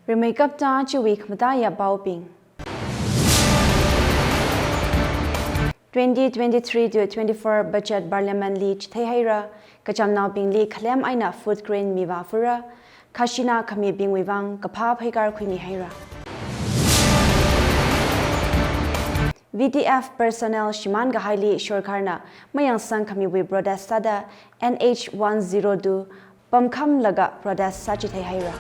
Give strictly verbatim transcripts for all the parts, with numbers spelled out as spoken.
Rimeikapta chiwui khamataiya paobing. Twenty twenty-three to twenty-four budget Parliament li chitheihaira, kachamnaobingli khalem eina food grain mivāfura, khashina khamibingwui vang kaphā pheikar khuimihaira. V D F personnel shimān kahaili sorkarna mayangsang khamiwui protest sāda N H one zero two pamkhamlaga protest sāchitheihaira.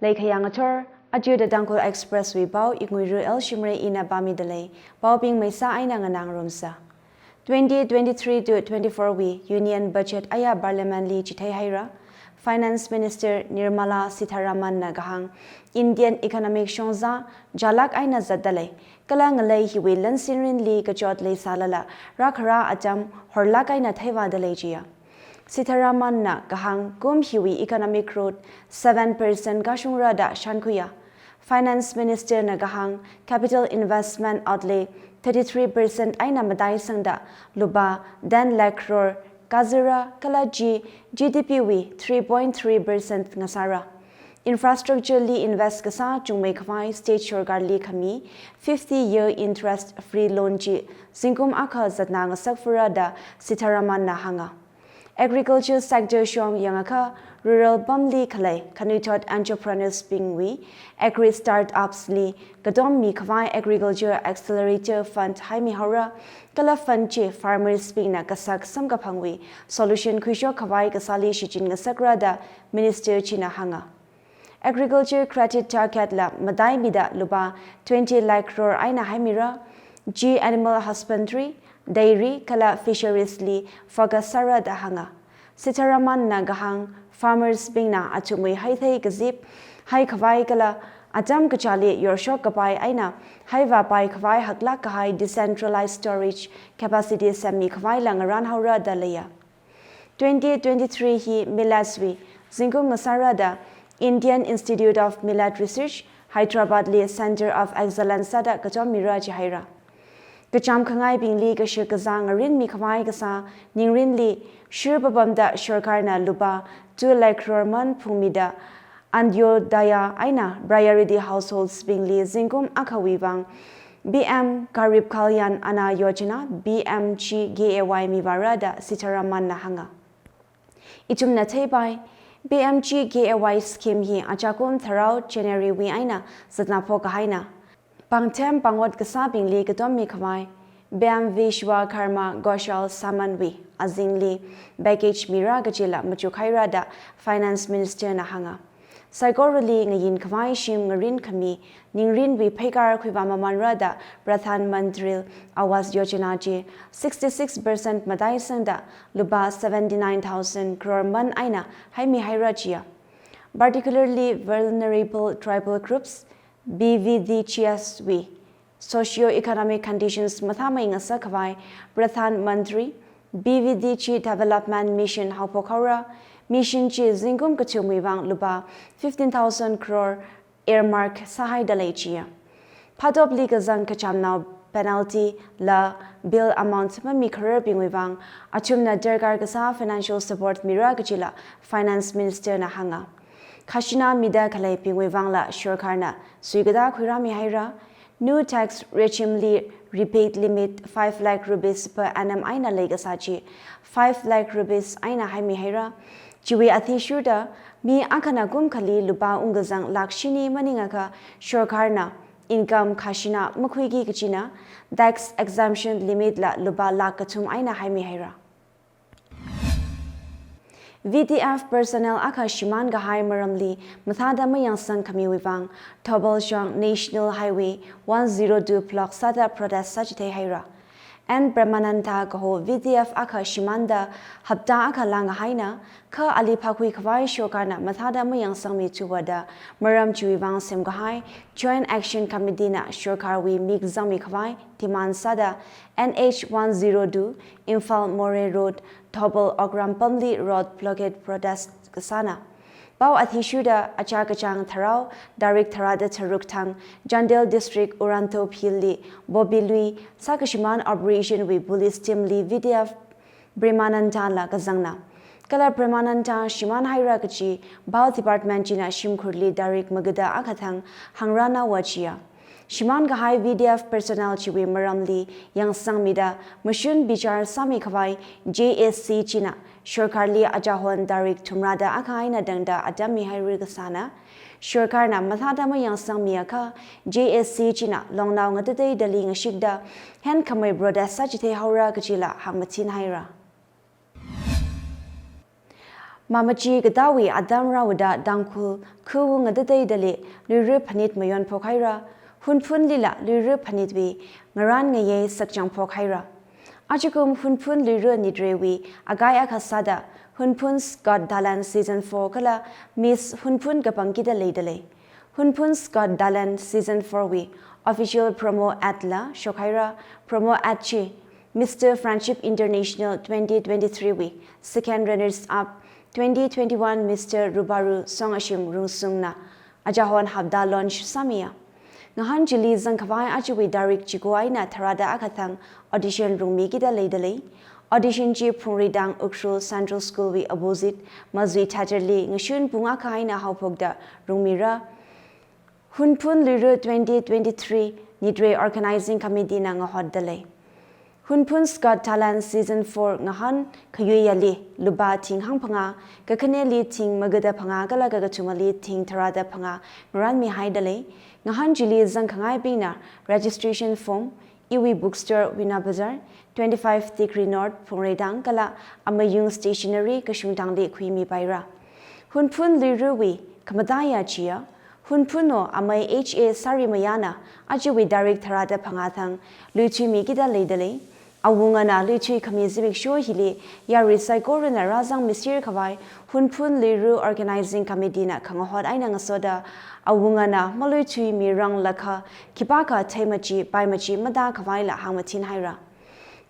Leikhayang athor, aja The Tangkhul Express wui pao, Inguiru L Shimray ina pāmidalei. Paobing meisa eina nganāngarumsa. Twenty twenty-three to twenty-four wui Union Budget aya Parliament li chitheihaira. Finance Minister Nirmala Sitharaman na kahāng, Indian economic shongza chālāk eina zatdalei, kala ngalei hiwui lansinrinli kachot leisālala rākhara atam horlāk eina theivādalei jiya. Sitharaman na kahāng, kum hiwui economic growth seven percent kashungra da shānkhuiya. Finance Minister na kahāng, capital investment outlay thirty-three percent eina mataisangda lupā ten lakh crore kazira, kala chi G D P wui three point three percent ngasāra. Infrastructure li invest kasā chungmeikhavai state sorkarli khami fifty year interest free loan chi zingkum akha zatnā ngasakfura da Sitharaman na hānga. Agriculture sector shong yangakha, rural pamli khalei khanuithot entrepreneurs bingwui agri startups li katom mikhavai Agriculture Accelerator Fund haimihaora, kala fund chi farmers bingna kasak samkaphangwui solution khuishok khavai kasāli shichin ngasakra da Minister china hānga. Agriculture credit target la mataimida lupā twenty lakh crore eina haimira, chi animal husbandry, dairy kala fisheries li focus sāra da hānga. Sitharaman na kahāng, farmers bingna athumwui heithei kazip haikhavai kala atam kachāli yorshok kapai eina haivāpai khavai haklāk kahai decentralized storage capacity semmi khavai la ngarānhaora da leiya. Twenty twenty-three hi millets wui zingkum ngasāra da Indian Institute of Millet Research, Hyderabad li Center of Excellence sāda kachom mira jihaira. Kacham khangaibingli kashir kazā ngarinmi khavai kasā ningrinli shir papamda sorkarna lupā two lakh crore man phungmida Antyodaya eina Priority Households bingli zingkum akhawui vang P M Garib Kalyan Anna Yojana, P M G K A Y mivāra da Sitharaman na hānga. Ithumna theipai, P M G K A Y scheme hi achakum tharao January wui eina zatnā phokahaina. Pāngthem pāngot kasābingli katom mikhavai P M Vishwakarma Kaushal Samman wui azingli package mira kajila machukhaira da Finance Minister na hānga. Saikorali ngayin khavai shim ngarin khami ningrinwui pheikar khuivā mamanra da Pradhan Mantri Awas Yojana chi sixty-six percent mataisangda lupā seventy-nine thousand crore man eina haimihaira jiya. Particularly vulnerable tribal groups, P V T Gs wui socio-economic conditions mathāmei ngasak khavai Pradhan Mantri P V T G Development Mission haophok haora. Mission chi zingkum kathumwui vang lupā fifteen thousand crore earmark sāhaida lei jiya. Phatopli kazang kachamnao penalty la bail amount mamikhararbingwui vang athumna darkar kasā financial support mira kajila Finance Minister na hānga. Khashina mida khaleibingwui vangla sorkarna suikatā khuirāmihaira. New tax regime li rebate limit five lakh rupees per annum eina leikasā chi five lakh rupees eina haimihaira. Chiwui athishurda mi akhana kum khali lupā ungkazang lakh shini maningakha sorkarna income khashina makhuiki kajina tax exemption limit la lupā lakh kathum eina haimihaira. V D F personnel akha shimān kahai maramli mathāda mayangsang khamiwui vang Thoubal shong National Highway one zero two block sāda protest sāchitheihaira. N Brahmananda kaho V D F akha shimānda hapta akha langhaina, kha ali phākhui khavai sorkarna mathāda mayangsangmi thuwa da maram chiwui vang semkahai Joint Action Committee na sorkarwui mik zangmi khavai demand sāda N H one zero two, Imphal Moreh Road, Thoubal Okram Pamli road blockade protest kasāna. Pao athishurda achā kachāng tharao, tarik tharāda tharuk thang, Chandel District Uranto Hill li, Bobi lui, sākashimān operation wui police team li V D F Premananda la kazangna. Kala Premananda shimān haira kachi, Pao Department china shimkhurli tarik magada akha thang, hāngrana va chiya. Shimān kahai V D F personnel chiwui maramli yangsangmida mashun bichar sāmi khavai J A C china sorkarli achahon tarik thumrāda akha eina tangda atam mihaira kasāna. Sorkarna mathāda mayangsangmi akha J A C china longnao ngatateidali ngashikda henkhamei protest sāchithei haora kachila hāngmathin haira. Mamachi katāwui atam rāvāda Tangkhul khuwu ngatateidali luira phanit mayon phok haira, Hunphunlila luira phanitwui ngarān ngayei sakchang phok haira. Ajakum Hunphun luira nitreiwui akai akha sāda Hunphun's Got Talent Season four kala Miss Hunphun kapangkida leidalei. Hunphun's Got Talent Season four wui official promo ad la shok haira, promo ad chi Mister Friendship International twenty twenty-three wui second runners up twenty twenty-one Mister Rubaru Songashim Rungsungna achahon hapta launch sāmiya. Ngahān chili zangkhavai ajawui tarik chiko eina tharāda akha thang audition rungmikida leidalei. Audition chi Phungreitang Ukhrul Central School wui opposite Mazui Theatre li ngashun pung akha eina haophokda rungmira. Hunphun luira twenty twenty-three nitrei Organizing Committee na ngahotdalei. Hunphun's Got Talent Season four ngahān khayuiyali lupā thing hangphangā, kakhaneli thing magada phangā kala kakathumali thing tharāda phangā ngarān mihaidalei. Ngahān chili zangkhangaibingna registration form, Iwui Bookstore, Vina Bazar, twenty-five Tikri North, Phungreitang kala Amayung Stationery, Kashungtangli khuimipaira. Hunphun luirawui khamataiya chiya, Hunphun no amei H A Sarimayana ajawui tarik tharāda phangā thang luithuimikida leidalei. Awungana luithuikhami zimiksho hili yarui saikorana rāzangmisir khavai Hunphun luira Organizing Committee na khangahot eina ngasoda, awungana maluithuimiranglakha khipākha theimachi paimachi matākhavaila hāngmathin haira.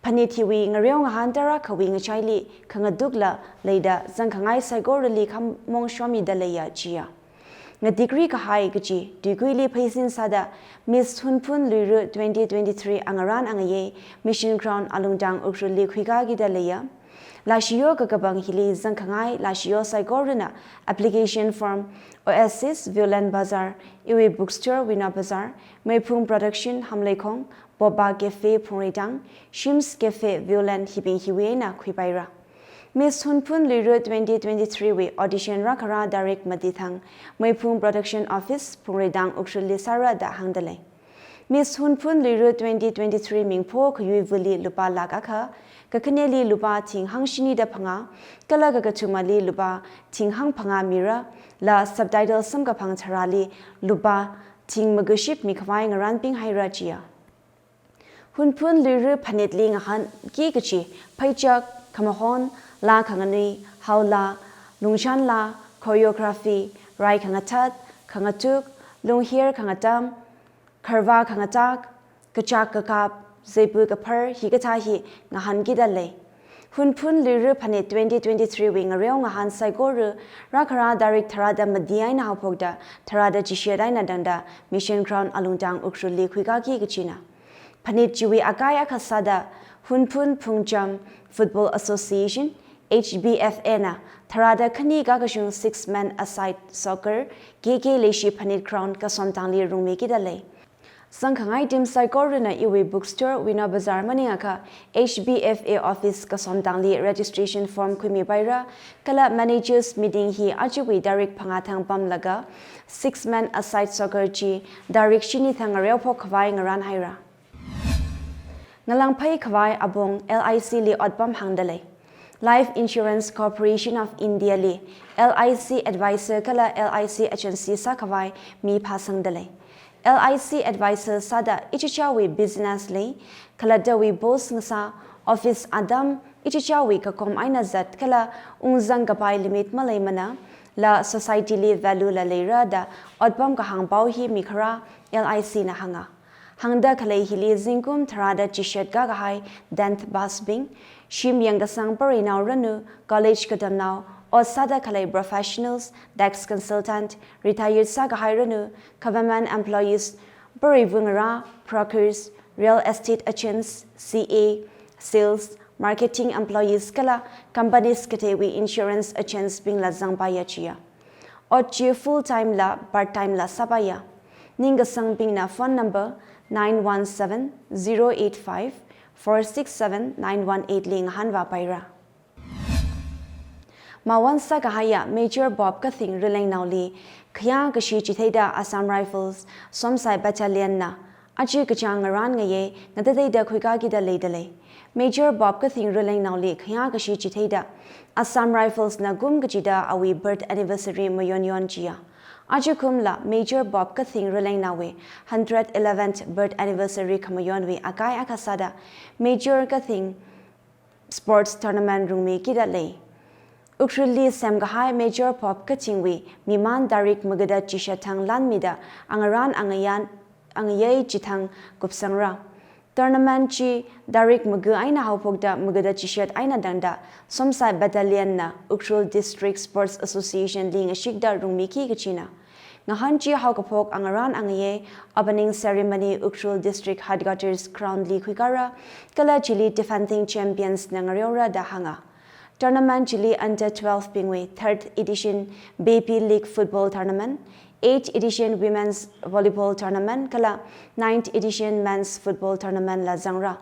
Phanit hiwui ngareo ngahān tarākhawui ngachaili khangatukla leida zangkhangai saikorali khamong shomida leiya chiya. Ngatikri kahai kachi tuikuili pheisin sāda Miss Hunphun luira twenty twenty-three angarān angayei Mission Ground Alungtang Ukhrulli khuikakida leiya. Lashiyo kakapang hili zangkhangai lashiyo saikorana application form Oasis, Viewland Bazar, Iwui Bookstore, Vina Bazar, Meiphung Production, Hamleikhong, Boba Cafe, Phungreitang, Shim's Cafe, Viewland hibing hiwui eina khuipaira. Miss Hunphun luira twenty twenty-three wui audition rākharā tarik mati thang Meiphung Production Office, Phungreitang Ukhrulli sāra da hāngdalei. Miss Hunphun luira twenty twenty-three mingpho khayuivali lupā lakh akha, kakhaneli lupā thing hang shinida phangā, kala kakathumali lupā thing hang phangā mira, la subtitle samkaphang tharāli lupā thing makaship mikhavai ngarānping haira chiya. Hunphun luira phanitli ngahānki kachi pheichak, khamahon, laa khanganui, haolaa, lungshanlaa, choreography, rai khangathat, khangatuk, lungher khangatam, kharvā khangatak, kachak kakap, zeipu kaphar hikathā hi ngahānkida lei. Hunphun luira phanit twenty twenty-three wui ngareo ngahān saikora rākharā tarik tharāda mati eina haophokda tharāda chishat eina tangda Mission Ground Alungtang Ukhrulli khuikaki kachina. Phanit chiwui akai akha sāda Hunphun Phungcham Football Association, H B F A na tharāda khani kakashung six man aside soccer, K K Leishi Phanit Ground Kasomtangli rungmikida lei. Zangkhangai team saikorana Iwui Bookstore, Vina Bazar maningakha H B F A office Kasomtangli registration form khuimipaira, kala managers meeting hi ajawui tarik phangā thang pamlaga six man aside soccer chi tarik shini thang ngareo phokkhavai ngarān haira. Ngalāngphei khavai apong L I C li otpam hāngda lei. Life Insurance Corporation of India li L I C advisor kala L I C agency sākhavai mi phāsangda lei. L I C advisor sāda ichichāwui business li, khalattawui boss ngasā, office atam, ichichāwui kakom eina zat kala ungzang kapai limit maleimana, la society li value la leira da otpam kahāng pao hi mikharā L I C na hānga. Hāngda khalei hili zingkum tharāda chishat kakahai tenth pass bing, shim yangkasang pareinao ranu, college katamnao, Ot sāda khalei professionals, tax consultant, retired sākahai ranu, government employees, preivu ngarā, brokers, real estate agents, C A, sales, marketing employees kala companies kateiwui insurance agents bingla zangpaiya chiya. Ot chi full time la part time la sāpaiya. Ningkasangbingna phone number nine one seven zero eight five four six seven nine one eight li ngahānvāpaira. Mawon sākahaiya Major Bob Kathing Rileinaoli khayākashi chitheida Assam Rifles Somsai Battalion na aja kachāng ngarān ngayei ngatateida khuikakida leidalei. Major Bob Kathing Rileinaoli khayākashi chitheida Assam Rifles na kum kachida awui birth anniversary mayonyon chiya. Ajakumla Major Bob Kathing Rileinaowui hundred eleventh birth anniversary khamayonwui akai akha sāda Major Kathing Sports Tournament rungmikida lei. Ukhrulli semkahai Major Bob Kathingwui miman tarik magada chishat thang lanmida angarān angayan angayei chithang kupsangra. Tournament chi tarik maga eina haophokda magada chishat eina tangda Somsai Battalion na Ukhrul District Sports Association li ngashikda rungmiki kachina. Ngahān chi haokaphok angarān angayei opening ceremony Ukhrul District Headquarters Ground li khuikara, kala chili defending champions na ngareora da hānga. Tournament chili under twelve bingwui third edition Baby League Football Tournament, eighth edition Women's Volleyball Tournament kala ninth edition Men's Football Tournament la zangra.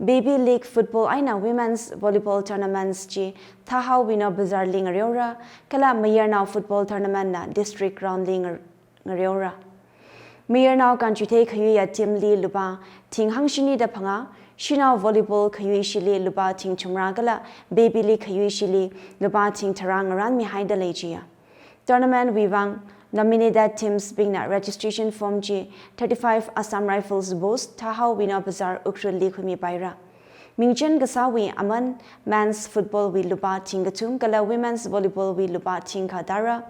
Baby League Football eina Women's Volleyball Tournaments chi Thahao Wino Bazar li ngareora, kala Mayarnao Football Tournament na District Ground li ngar-, ngareora. Mayarnao kanchuithei khayuiya team li lupā thing hangshini da phangā, Shanao Volleyball khayuishili lupā thing thumrā kala Baby League khayuishili lupā thing tharā ngarānmihaida lei chiya. Tournament wui vang nominated teams bingna registration form chi thirty-five Assam Rifles Post, Thahao Wino Bazar, Ukhrul li khuimipaira. Mingchen kasāwui aman men's football wui lupā thing kathum kala women's volleyball wui lupā thing kha tara.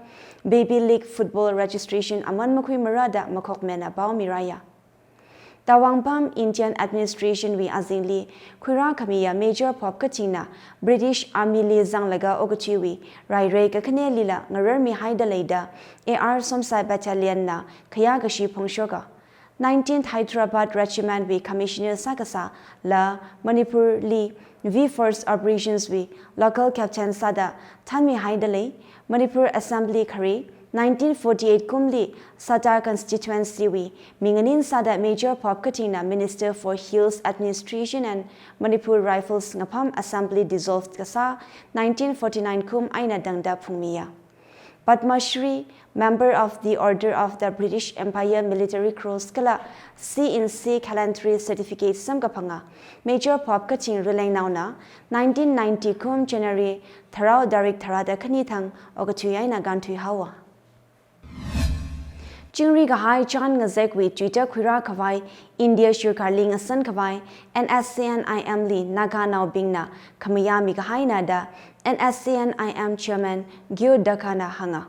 Baby League football registration aman makhuimara da makhokmena pao miraya. Tawangpam Indian administration wui azingli khuirā khamiya Major Bob Kathing na British Army li zanglaga okathuiwui rairei kakhanelila ngararmihaida leida A R Somsai Battalion na khayākashi phongshoka. Nineteenth Hyderabad Regiment wui Commissioner sākasā la Manipur li V Force Operations wui local captain sāda thanmihaida lei. Manipur Assembly khare nineteen forty-eight kumli Sata constituency wui minganin sāda Major Bob Kathing na Minister for Hills Administration and Manipur Rifles ngapham Assembly dissolved kasā nineteen forty-nine kum eina tangda phungmiya. Padma Shri, Member of the Order of the British Empire Military Cross kala C in C Gallantry Certificate samkaphanga Major Bob Kathing Rilengnaona nineteen ninety kum January tharao tarik tharāda khani thang okathui eina kānthuihaowa. Chingri kahai Chan Ngazekwui Twitter khuirā khavai India Sarkarli ngasan khavai N S C N I M li Naganaobingna khamayāmi kahaina da N S C N I M Chairman Gyo Dakana hānga.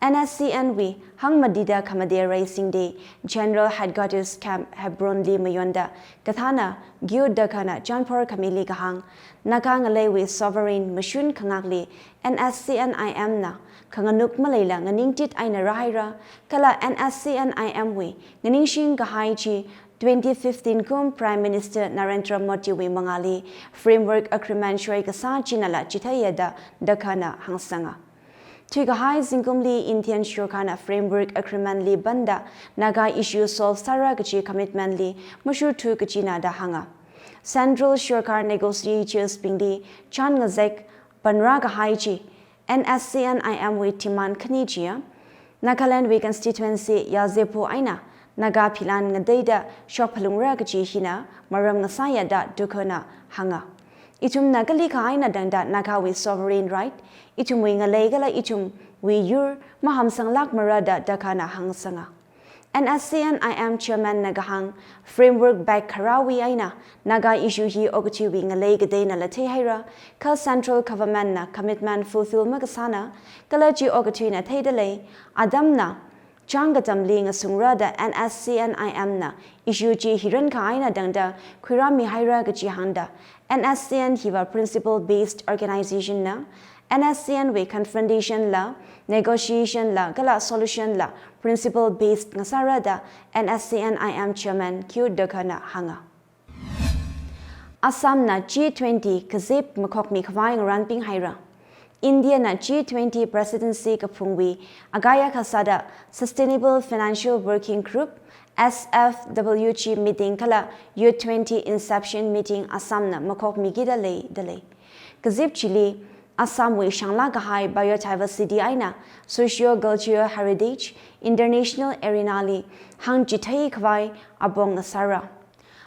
N S C N wui hangmatida khamatei reisingda General Headquarters Camp Hebron li mayonda kathāna Gyo Dakana chanphor khamili kahāng, Naga ngaleiwui sovereign mashun khangakli N S C N I M na khanganuk maleila nganingtit eina rāhaira, kala N S C N I M wui nganingshing kahai chi twenty fifteen kum Prime Minister Narendra Modi wui mangāli Framework Agreement shoi kasā chinala chitheiya da Dakana hāngsanga. Thuikahai zingkumli Indian Sarkarna Framework Agreement li panda Naga issue solve sāra kachi commitment li mashurthu kachina da hānga. Central Sarkar negotiators bingli Chan Ngazek panrā kahai chi N S C N I M wui demand khani chiya, Nagaland wui constituency yazepho eina Naga philan ngateida shokphalungra kachi hina maram ngasāya da Dakana hānga. Ithumna kalikha eina tangda Nagawui sovereign right, ithumwui ngalei kala ithumwui yur mahamsanglākmara da Dakana hāngsanga. N S C N I M Chairman na kahāng, framework back kharāwui eina Naga issue hi okathuiwui ngalei kateinala theihaira, kha Central Government na commitment fulfill makasāna, kala chi okathuina theida lei, atamna chang katamli ngasungra da N S C N I M na issue chi hirankha eina tangda khuirāmihaira kachi hāngda, N S C N hiva principle based organization na, N S C N wui confrontation la, negotiation la, kala solution la principle based ngasāra da N S C N I M chairman Q Dagana hānga. Assamna G twenty kazip makhokmi khavai ngarānping haira. Indiana G twenty presidency kaphungwui akaya kasāda Sustainable Financial Working Group, S F W G meeting kala U twenty Inception meeting Assamna makhokmikida lei dalei. Kazip chili Assamwui shānglā kahai biodiversity eina socio-cultural heritage international arena li hāngchithei khavai apong ngasāra.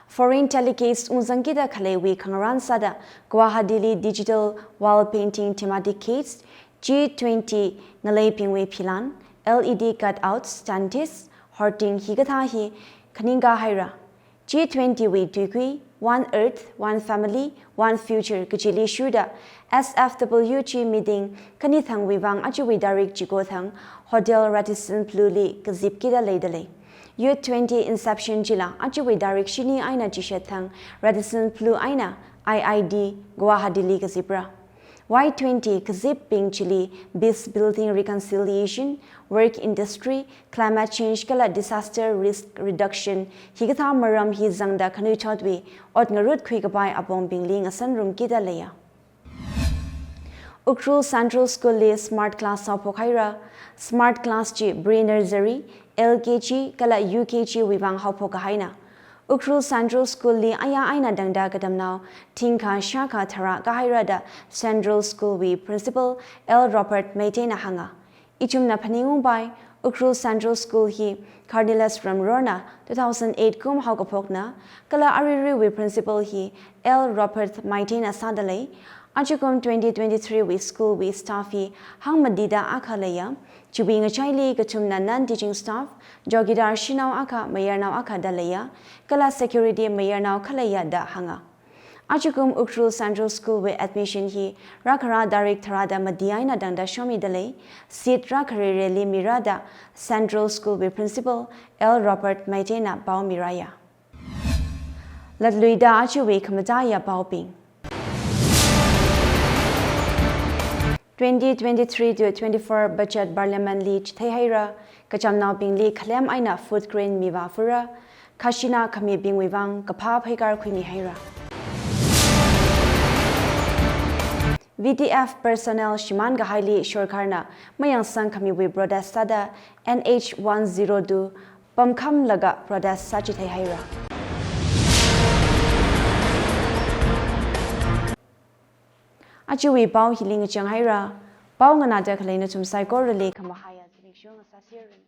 Foreign delegates ungzangkida khaleiwui khangarān sāda Guwahati li digital wall painting thematic gates, G twenty ngaleibingwui philan, L E D cutouts, tentis, hoarding hikathā hi khaningkā haira. G twenty wui tuikui One Earth, One Family, One Future kachili shuda S F W G meeting khanithangwui vang achuwui tarik chiko thang Hotel Radisson Blu li kazipkida leidalei. U twenty Inception chila achuwui tarik shini eina chishat thang Radisson Blu eina I I D Guwahati li kazipra. Y twenty kazipbing chili peace building, reconciliation, work industry, climate change kala disaster risk reduction hikathā maram hi zangda khanuithotwui ot ngarutkhui kapai apongbingli ngasanrumkida leiya. Ukhrul Central School li smart class haophok haira. Smart class chi pre-nursery, L K G kala U K G wui vang haophok kahaina. Ukhrul Central School li aya eina tangda katamnao thingkha shākha tharā kahaira da Central School wui principal L Robert Meiteina hānga. Ithumna phaningungpai, Ukhrul Central School hi Carnelius Ramrorna two thousand eight kum haokaphokna, kala aruiruiwui principal hi L Robert Meiteina sādalei. Ajakum twenty twenty-three wui school wui staff hi hangmatida akha leiya. Chiwui ngachaili kathumna non-teaching staff, chowkidar shanao akha, mayarnao akha da leiya, kala security mayarnao khaleiya da hānga. Ajakum Ukhrul Central School wui admission hi rākhara tarik tharāda mati eina tangda shomidalei, seat rākhareireli mira da Central School wui principal L Robert Meiteina pao miraya. Latluida achuwui khamataiya paobing. Twenty twenty-three to twenty-four budget parliament li chithei haira, kachamnaobingli khalem eina food grain mivā fura, khashina khamibingwui vang kaphā pheikar khuimi haira. V D F personnel shimān kahaili sorkarna mayangsang khamiwui protest sāda N H one zero two pamkhamlaga protest sāchithei haira. Achuwui pao hili ngachang haira. Pao nganāda khalei nathum saikorali khamahaiya zimiksho ngasāseranu.